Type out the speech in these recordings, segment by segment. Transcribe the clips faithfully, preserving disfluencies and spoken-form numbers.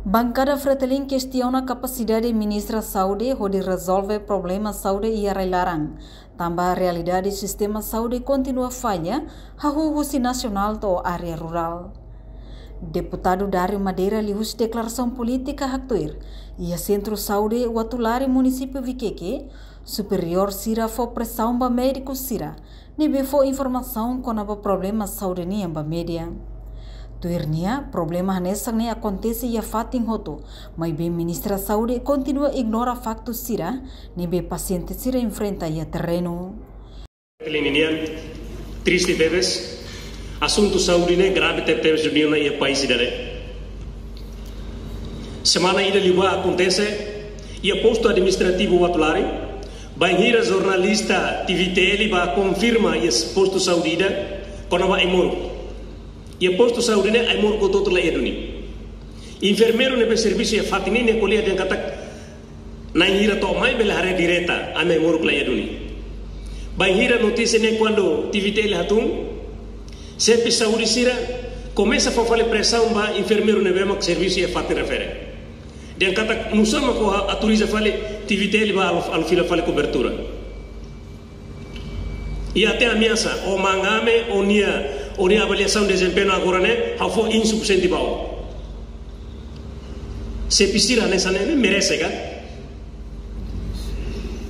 Bankada Fretilin kestiona kapasidade Ministra Saúde hodi rezolve problema saúde iha rai-laran, tanba realidade sistema saúde kontinua falla, hahú husi nasionál to'o área rurál. Deputadu Dario Madeira liuhusi deklarasaun polítika haktuir, iha Sentru Saúde Uatulari, Munisípiu Viqueque, superiór sira fó presaun ba médiku sira ne'ebé fó informasaun kona-ba problema saúde nian ba média. Tuir nia, problema hanesan ne'e akontese iha fatin hotu, maibé Ministra Saúde kontinua ignora faktu sira ne'ebé pasiente sira enfrenta iha terrenu. Fretilin nian, triste tebes, asuntu saúde ne'e grave tebetebes duni ona iha país ida-ne'e. Semana ida liubá akontese iha postu administrativu Uatulari, bainhira jornalista T V T L bá konfirma iha postu saúde ida kona-ba ai-moruk. Iha postu saúde ne'e ai-moruk hotu-hotu laiha duni. Enfermeiru ne'ebé servisu iha fatin ne'e, nia ko'alia dehan katak na'in hira to'o mai bele haree direta, ami ai-moruk laiha duni. Bainhira notísia ne'e kuandu T V T L hatún, xefe saúde sira komesa fó fali presaun ba enfermeiru ne'ebé mak servisu iha fatin refere. Dehan katak nusá mak ó autoriza fali T V T L bá halo, halo fila fali kobertura. I até ameasa, ó manga ami, ó-nia, ó-nia avaliasaun dezempeñu agora ne'e, ha'u fó insufisiente ba ó. Xefe sira hanesan ne'e, ne'e merese ka?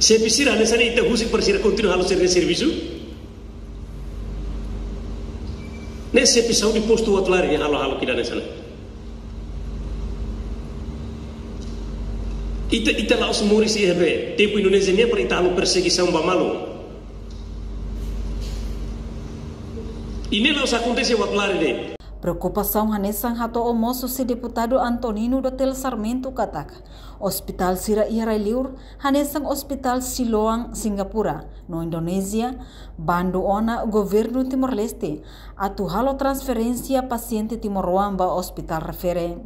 Xefe sira hanesan ne'e ita husik para sira kontinua halo sira-nia servisu? Ne'e xefe saúde postu Uatulari nia halo-halo ida hanesan ne'e. Ita, ita la'ós moris iha ne'ebé tempu Indonézia nian para ita halo persegisaun ba malu. I ne'e la'ós akontese iha Uatulari de'it. Preokupasaun hanesan hato'o mós husi deputadu Antonino Dotel Sarmento katak ospitál sira iha rai-liur, hanesan Ospitál Siloam Singapura no Indonézia, bandu ona governu Timor-Leste atu halo transferénsia pasiente timoroan ba ospitál refere.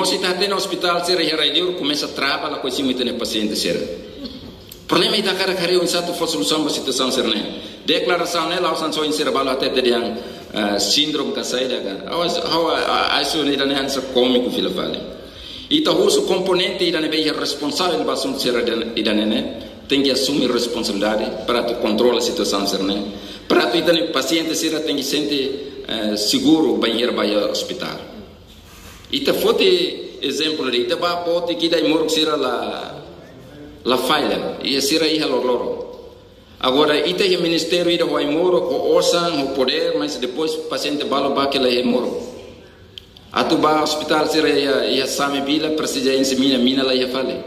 Mós ita hatene ospitál sira iha rai-liur komesa trava, lakohi simu ita-nia pasiente sira. Problema ita hakarak haree oinsá atu fó solusaun ba situasaun sira-ne'e. Deklarasaun ne'e la'ós hanesan ohin sira balu hatete dehan, eh, síndrome ka saida ka. Ha'u, ha'u, ha'u, ha'u acha ida-ne'e hanesan kómiku fila fali. Ita husu komponente ida ne'ebé iha responsavel ba asuntu sira ida, ida-ne'e ne'e, tenke asume responsabilidade para atu kontrola situasaun sira-ne'e. Para atu ita-nia pasiente sira tenke sente, eh, seguru bainhira bá iha ospitál. Ita foti ezemplu de'it, ita bá boot ida ai-moruk sira la, la falla, i sira iha loroloron. Agora, ita iha ministériu ida ho ai-moruk, ho osan, ho podér, mas depois pasiente balu bá ke la iha ai-moruk. Atu bá ospitál sira iha, iha Same Vila, presiza enxe mina, mina la iha fali.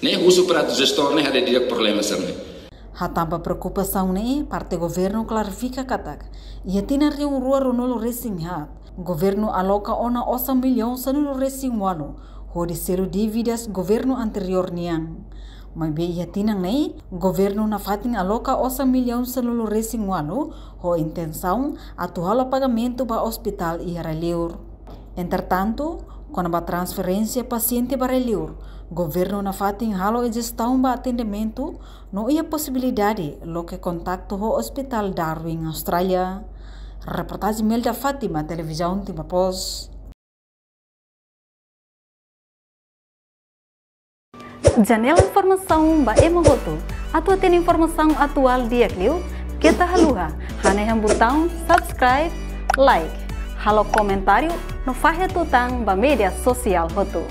Ne'e husu para atu jestór ne'e haree didi'ak problema sira-ne'e. Hatán ba preokupasaun ne'e, parte governu klarifika katak iha tinan rihun rua ruanulu-resin-haat, governu aloka ona osan millaun sanulu-resin-ualu hodi selu dívidas governu anteriór nian. Maibé iha tinan ne'e, governu nafatin aloka osan millaun sanulu-resin-ualu ho intensaun atu halo pagamentu ba ospitál iha rai-liur. Entretantu, kona-ba transferénsia pasiente ba rai-liur, governu nafatin halo jestaun ba atendimentu, no iha posibilidade loke kontaktu ho Ospitál Darwin Austrália. Reportajen Melda Fátima, Televizaun Timor Post. Janela informasaun ba ema hotu. Atu hatene informasaun atuál di'ak liu, keta haluha hanehan butaun subscribe, like, halo komentáriu no fahe tutan ba média sosiál hotu.